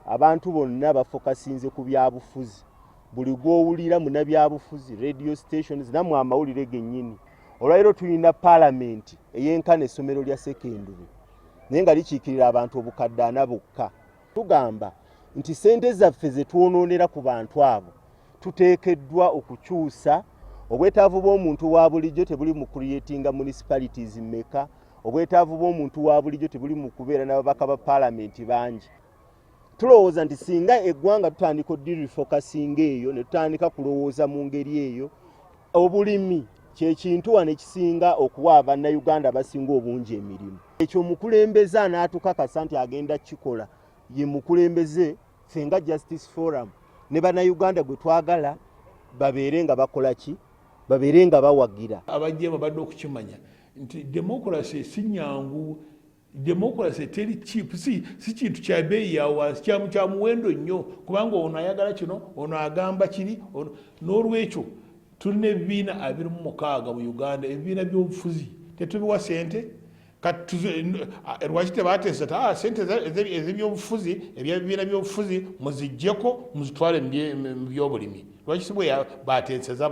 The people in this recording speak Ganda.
Abantu bonna bafokasinze ku byabufuzi. Buli gw'owulira munabyabufuzi, radio stations, nammwe amawulire gennyini. Olwaleero tulina paalamenti eyenkana essomero lya sekendule, naye nga likiikirira abantu 4,000 bokka. Tugamba nti sente zaffe ze twonoonera ku bantu abo, tuteekeddwa okukyusa. Obwetaavu bw'omuntu wa bulijjo tebuli mu creatinga municipalities mmeka. Obwetaavu bw'omuntu wa bulijjo tebuli mu kubeera n'ababaka ba paalamenti bangi. Tulowooza nti singa eggwanga tutandika okudirefocusinga eyo, ne tutandika kulowooza mu ngeri eyo, obulimi kyekintu wano ekisinga okuwa Abannayuganda abasinga obungi emirimu. Ekyo omukulembeze anaatukakasa nti agenda kukikola ye mukulembeze ffe nga Justice Forum ne Bannayuganda gwe twagala babeere nga bakola ki, babeere nga bawagira. Abajje babadde okukimanya nti democracy si nyangu, democracy teri cheap, si kintu kya bbeeyi ya wansi, kya muwendo nnyo, kubanga ono ayagala kino, ono agamba kiri. N'olwekyo tulina ebibiina 26 mu Uganda, ebibiina by'obufuzi tetubiwa sente. Lwaki tebateesa ti sente ez'ebyobufuzi, ebyebibiina byobufuzi muziggyeko muzitwale mu byobulimi? Lwaki si bwe bateeseza?